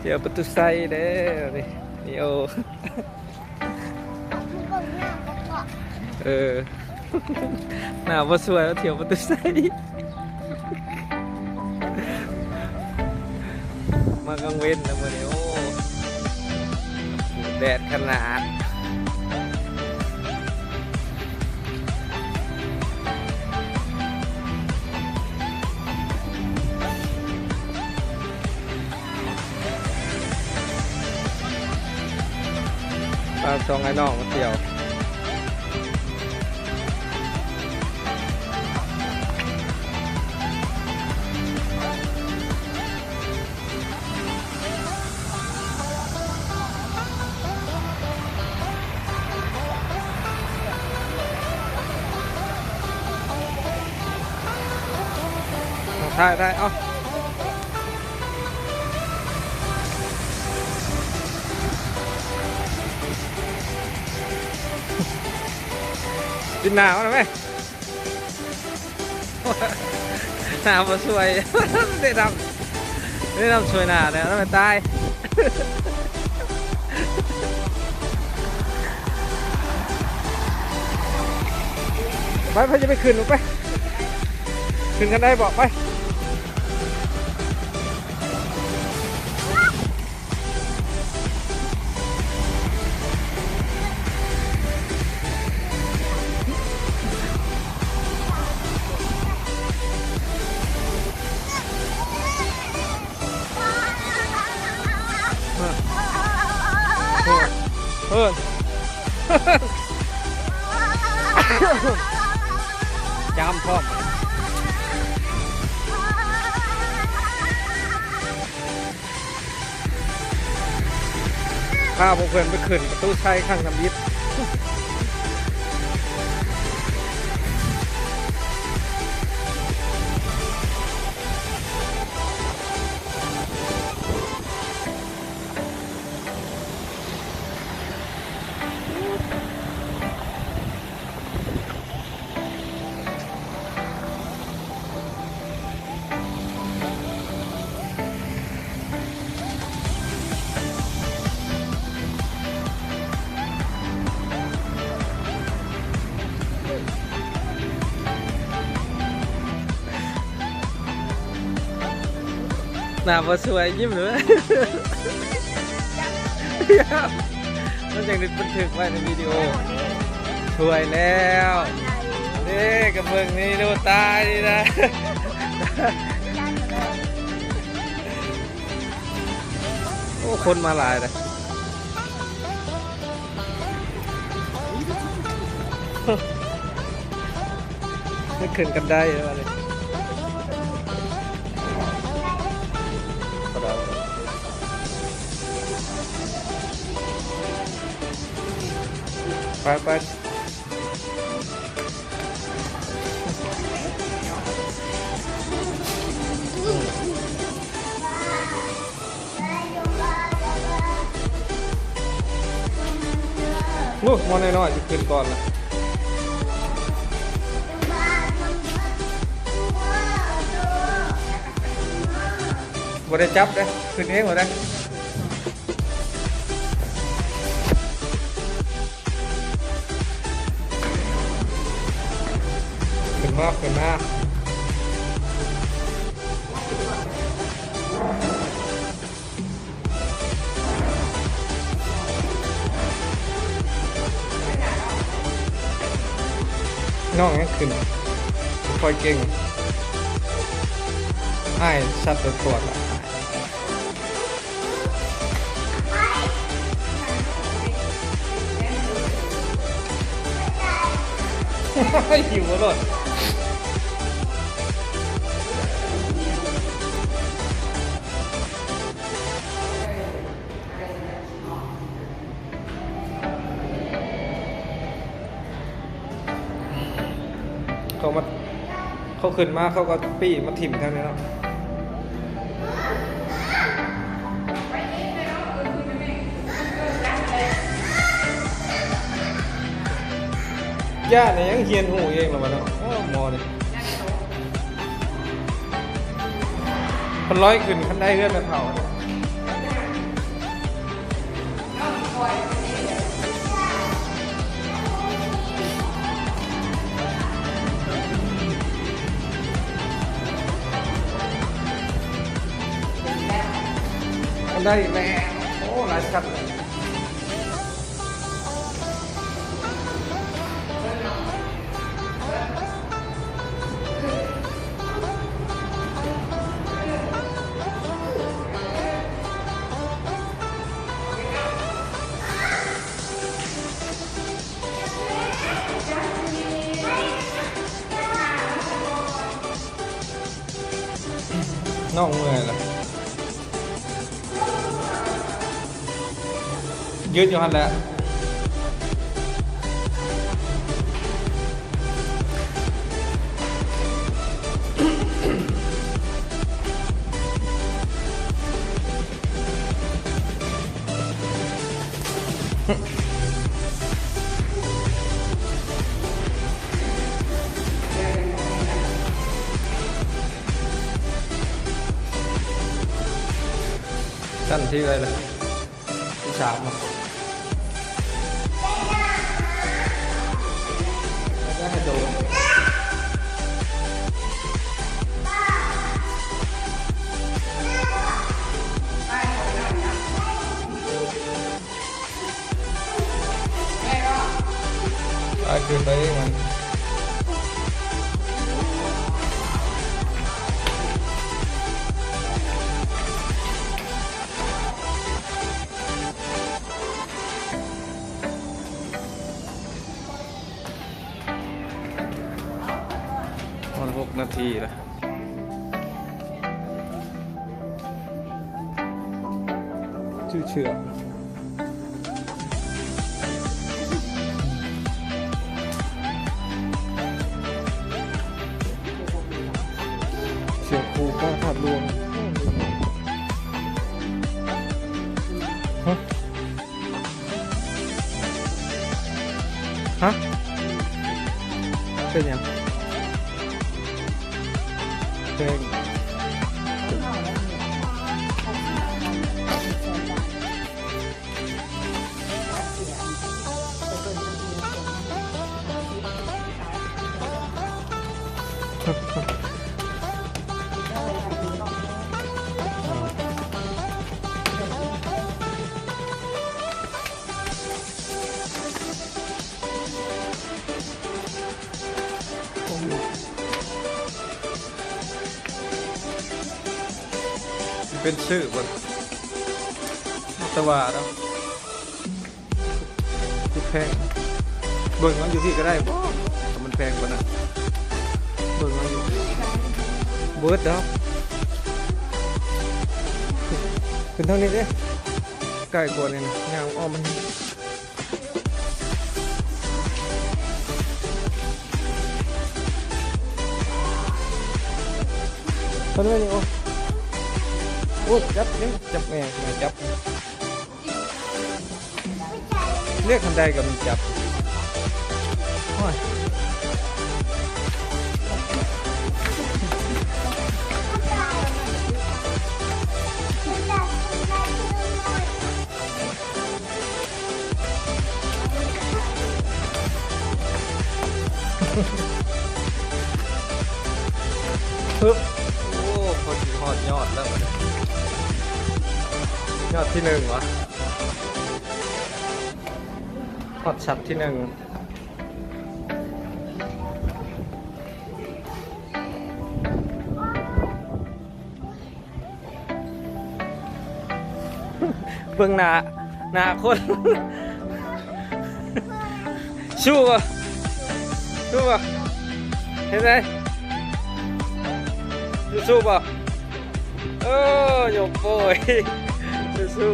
ທ່ຽວປະຕູໄຊເດ້ນີ້ ໂອ ເອີ ໜ້າບໍ່ຊ່ວຍ ມາທ່ຽວປະຕູໄຊ ມາກາງເວັນນະມື້ນີ້ ໂອ້ ແດດຂະໜາດ. ພາສອງອ້າຍນ້ອງມາທ່ຽວ. ຖ່າຍ ຖ່າຍ ເອົາ ປິດໜ້າມັນແມ່. ໜ້າບໍ່ຊ່ວຍ ແນະນຳ ແນະນຳຊ່ວຍໜ້າແດ່ ແລ້ວມັນຕາຍ ໄປ ໃຜຈະໄປຂຶ້ນ ໄປ ຂຶ້ນຄັນໄດ ບອກ ໄປ. ເອີ ເອີ ຈາມພ້ອມ. ພາພວກເພິ່ນໄປຂຶ້ນປະຕູໄຊຄັ້ງທຳອິດ. ໜ້າບໍ່ຊ່ວຍ ຍິ້ມເລີຍ ມັນຈັ່ງໄດ້ບັນທຶກໄວ້ໃນວິດີໂອ. ຊ່ວຍແລ້ວເດ້ ກະເບິ່ງນີ້ດູ ຕາຍນີ້ນະ ໂອ້ ຄົນມາຫຼາຍເດ້. ໄດ້ຂຶ້ນກັນໄດແລ້ວນີ້ ໄປ ໄປ. ໂອ້ ໝໍນ້ອຍໆຊິຂຶ້ນກ່ອນລະ ບໍ່ໄດ້ຈັບເດ້ ຂຶ້ນເອງໂລດເດ້. ຂຶ້ນມາ ຂຶ້ນມາ ນ້ອງຍັງຂຶ້ນ ບໍ່ຄ່ອຍເກັ່ງ ອ້າຍສັດຕົວຕວດລະ. ຫິວໂລດ ເຂົາມາ ເຂົາຂຶ້ນມາ ເຂົາກະປີ້ມາຖິ້ມແຖວນີ້ເນາະ ຢ້ານຫຍັງ ຮຽນຮູ້ເອງລະວະເນາະ ໂອ້ ໝໍນີ້ ເພິ່ນລອຍຂຶ້ນຄັນໄດເຮືອນແມ່ເຖົ້າ. ໄດ້ແລ້ວ ໂອ້ ຫຼາຍສັດເລີຍ. ນ້ອງເມື່ອຍລະ ຢືນຢູ່ຫັ້ນແຫຼະ. ຊັ້ນທີເທົ່າໃດລະ? ທີສາມເນາະ. ອາ ຂຶ້ນໄປເອງມັນ. ຮອດຫົກນາທີລະ. ຊື່ເຊື່ອ ເສືອໂຄກ້າທາດຫຼວງ. ຮະ? ຮະ? ເປັນຫຍັງ? ແພງ. ເປັນຊື່ເບິ່ງ ແຕ່ວ່າເນາະ ຄືແພງ. ເບິ່ງເອົາຢູ່ພີ້ກໍໄດ້ບໍ່ ຖ້າມັນແພງປານນັ້ນ. ເບິ່ງເອົາຢູ່ ບໍ່ເບິດດອກ. ຂຶ້ນທາງນີ້ເດ້ ໃກ້ກວ່ານີ້ນະ ຍ່າງອ້ອມມັນ. ເພິ່ນວ່ານີ້ ໂອ້ ໂອ້ ຈັບເດ້ ຈັບແມ່ ແມ່ຈັບ ລຽກຄັນໃດກໍມີຈັບ. ໂອ້ຍ ຮຶບ ໂອ້ ພໍດີຮອດຍອດແລ້ວບັດນີ້ ຍອດທີໜຶ່ງຫວາ ຮອດຊັ້ນທີໜຶ່ງ. ເບິ່ງໜ້າ ໜ້າຄົນ ສູ້ບໍ່? ສູ້ບໍ່? ເຮັດໄດ? ສູ້ບໍ່? ເອີ ຍົກໂປ້ຍ ສູ້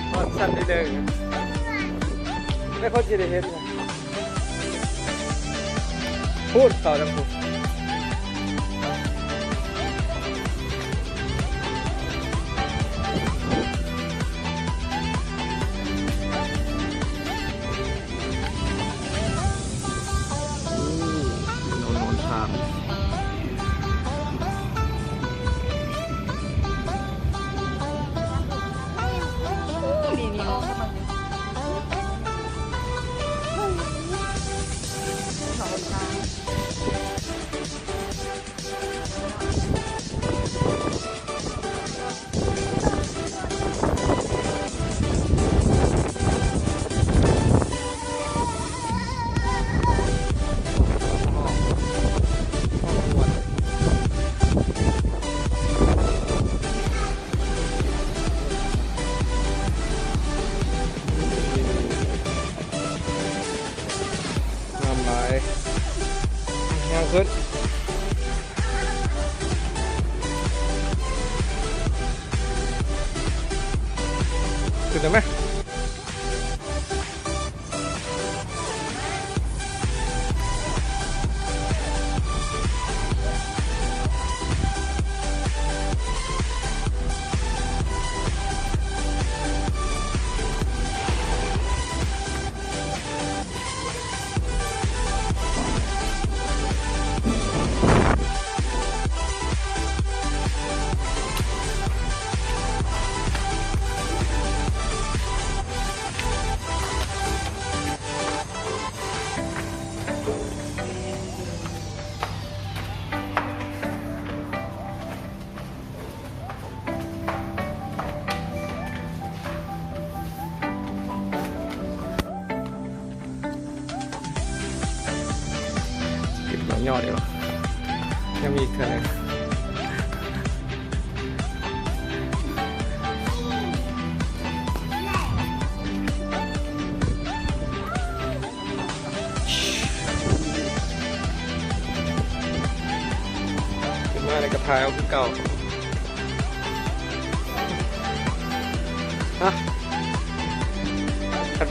ໆ ຮອດຊັ້ນທີໜຶ່ງ ແລ້ວເຂົາຊິໄດ້ເຫັນ ພຸ້ນ ເຂົ້າທາງພຸ້ນ. ໂອ້ ນອນ ນອນທາງ. ນີ້ໆ ອອກມາ. ຂຶ້ນ ຂຶ້ນໄດ້ໄໝ? ເກັບດອກຍອດດີກວ່າ ຍັງມີອີກເທື່ອໜຶ່ງ. ຂຶ້ນມາແລ້ວກໍຖ່າຍເອົາຄືເກົ່າ. ຮະ ຄັນ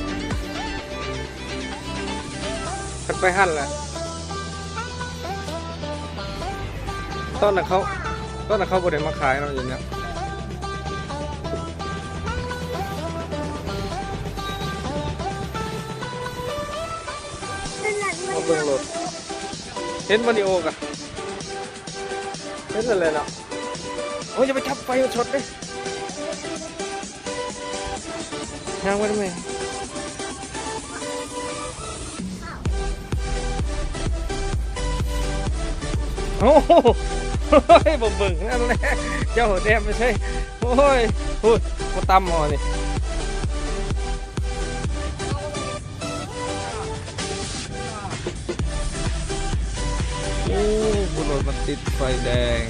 ຄັນໄປຫັ້ນແຫຼະ ຕອນນັ້ນເຂົາ ຕອນນັ້ນເຂົາບໍ່ໄດ້ມາຂາຍເນາະ ຢູ່ນີ້. ມາເບິ່ງໂລດ ເຫັນບໍ່ນີ້ໂອກະ ເຫັນແລ້ວແຫຼະເນາະ. ໂອ້ຍ ຢ່າໄປຈັບໄຟ ມັນຊັອດເດ້ ຍ່າງໄປນຳແມ່. ໂອ້ໂຫ ບໍ່ເບິ່ງນັ້ນແຫຼະ ເຈົ້າແນມໄປໃສ? ໂອ້ຍ ພຸ້ນ ບໍ່ຕຳໝໍນີ້. ໂອ້ ຜູ້ລົດມັນຕິດໄຟແດງ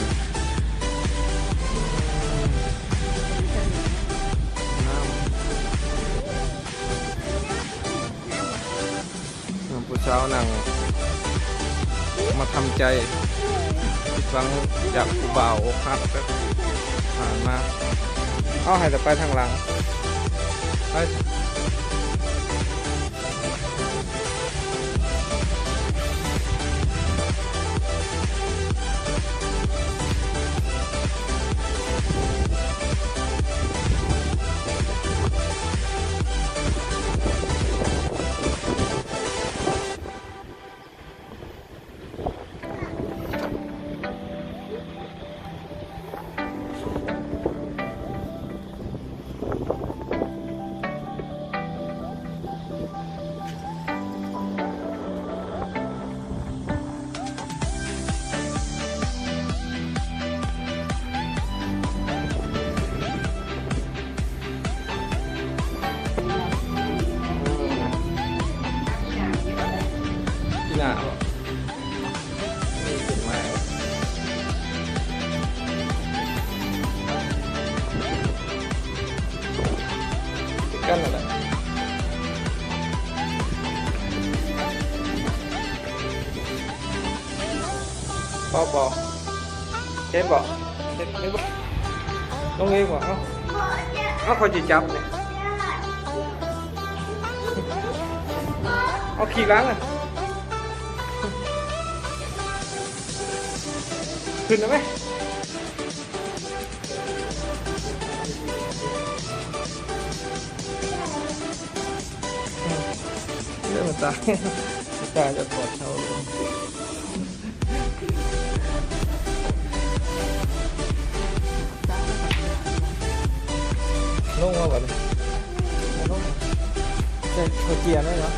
ນ້ຳ ນ້ຳ ຜູ້ສາວນັ່ງມາທຳໃຈ ຜິດຫວັງຈາກຜູ້ບ່າວ ອົກຫັກ ຜ່ານມາ. ເອົາ ໃຫ້ແຕ່ໄປທາງຫຼັງ ໄປ. ກັນນັ້ນແຫຼະ ພໍບໍ່? ເຫັນບໍ່? ເຫັນ ເຫັນບໍ່? ລົງເອງບໍ່? ເອົາ ເອົາ ຂ້ອຍຊິຈັບນີ້ ເອົາ ຂີ່ຫຼັງ ຂຶ້ນໄດ້ໄໝ? ເອີ ຕາຍ ຕາຍ ຈະຖອດເຊົາລົງ ລົງມາບັດນີ້ ລົງ ໃສ່ເກີຍໄດ້ເນາະ.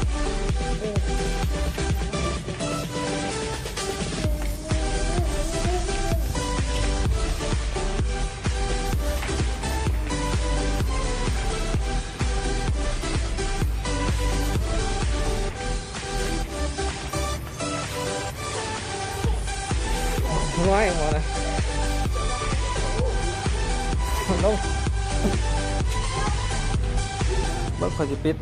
ນ້ອຍບໍ່ນະ ລົງ ເບິ່ງ ຂ້ອຍຊິປິດ.